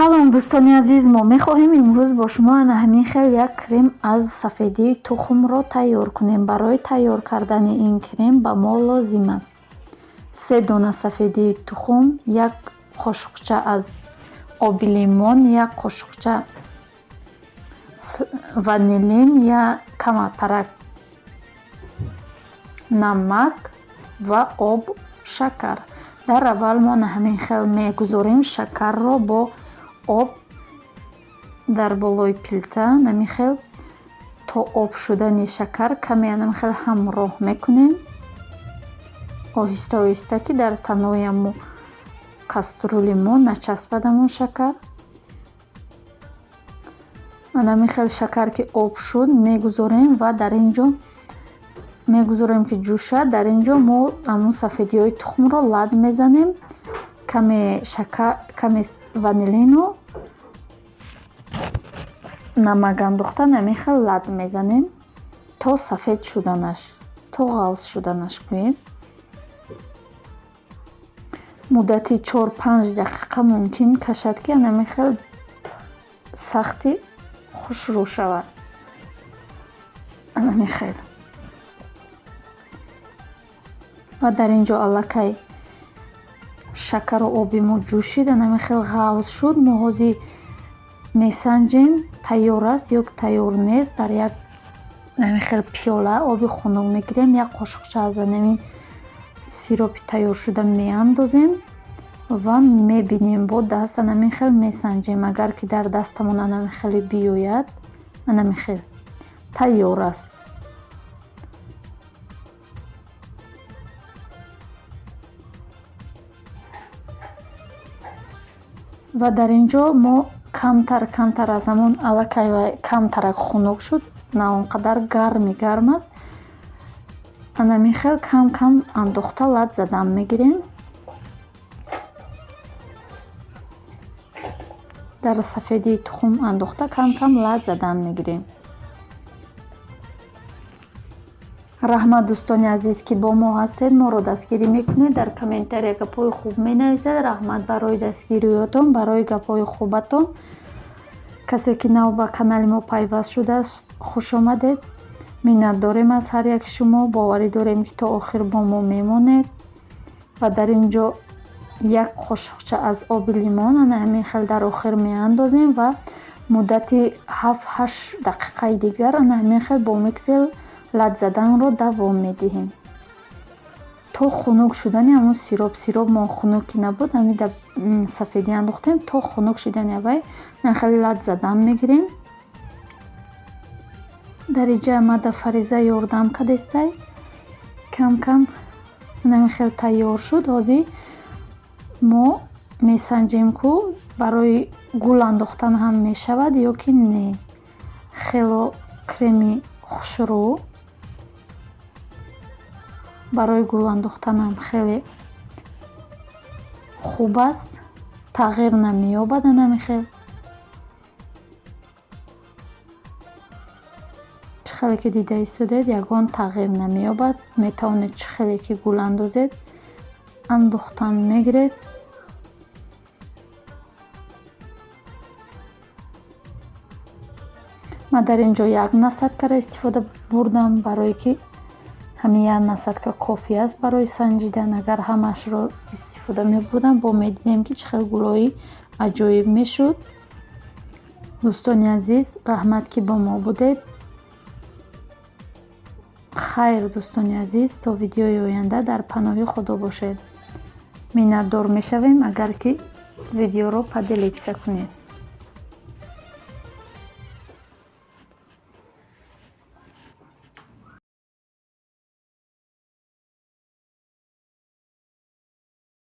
Салом, дӯстони азиз! Мо мехоҳем имрӯз бо шумо ана ҳамин хел як крем аз сафедии тухмро тайёр кунем. Барои тайёр кардани ин крем ба мо лозим аст се дона сафедии тухм, як қошуқча аз оби лимон, як қошуқча ванилин, камтарак намак ва об, шакар. Дар аввал мо ана ҳамин хел мегузорем шакарро бо об дар болои плита, ҳамин хел то об шудани шакар каме ҳамин хел ҳамроҳ мекунем, оҳиста оҳиста, ки дар танои ҳамун кастрюли мо начаспад ҳамун шакар. Ана ҳамин хел шакар ки об шуд, мегузорем ва дар ин ҷо мегузорем, ки ҷӯшад. Дар ин ҷо мо ҳамун сафедиҳои тухмро лат мезанем, каме шакар, каме ванилину намак андохта, ҳамин хел лат мезанем то сафед шуданаш, то ғафз шуданаш гӯем. Муддати 4-5 дақиқа мумкин кашад, ки ҳамин хел сахти хушрӯ шавад. Ҳамин хел. Ва дар ин ҷо аллакай шакару оби мо ҷӯшид, ҳамин хел ғафз шуд. Мо ҳозир месанҷем, тайёр аст ё тайёр нест. Дар як ҳамин хел пиёла оби хунук мегирем, як қошуқча аз ҳамин сиропи тайёршуда меандозем ва мебинем, бо даст ҳамин хел месанҷем. Агар ки дар дастамон ҳамин хеле биёяд, ҳамин хел тайёр аст. Ва дар ин ҷо мо камтар камтар аз ҳамон, аллакай камтарак хунук шуд, на он қадар гарми гарм аст, ҳамин хел кам кам андохта лат задан мегирем. Дар сафедии тухм андохта, кам кам лат задан мегирем. Раҳмат, дӯстони азиз, ки бо мо ҳастед, моро дастгирӣ мекунед, дар комментария гапҳои хуб менависед. Раҳмат барои дастгириётон, барои гапҳои хубатон. Касе ки нав ба канали мо пайваст шудааст, хуш омадед. Миннатдорем аз ҳар яки шумо, боварӣ дорем, ки то охир бо мо мемонед. Ва дар ин ҷо як қошуқча аз оби лимон ана ҳамин хел дар охир меандозем ва муддати 7-8 дақиқаи дигар ана ҳамин хел бо миксер лат заданро давом медиҳем то хунук шудани ҳамун сироп. Сироп мо хунук ки набуд, ҳамин дар сафедӣ андохтем. То хунук шудани аввай хеле лат задан мегирем. Дар инҷа мада Фариза ёрдам кардестай. Кам кам ҳамин хел тайёр шуд. Ҳозир мо месанҷем, ку барои гул андохтан ҳам мешавад ё ки не. Хело креми хушрӯ, барои гул андохтанам хеле хуб аст, тағйир намеёбад. Ҳамин хел чӣ хеле ки дида истодед, ягон тағйир намеёбад. Метавонед чӣ хеле ки гул андозед, андохтан мегиред. Ман дар ин ҷо як насадкаро истифода бурдам, барое ки ҳамин як насадка кофӣ аст барои санҷидан. Агар ҳамаашро истифода мебурдам, бо медидем, ки чӣ хел гулҳои аҷоиб мешуд. Дӯстони азиз, раҳмат, ки бо мо будед. Хайр, дӯстони азиз, то видеои оянда дар паноҳи Худо бошед. Миннатдор мешавем, агар ки видеоро поделиться кунед.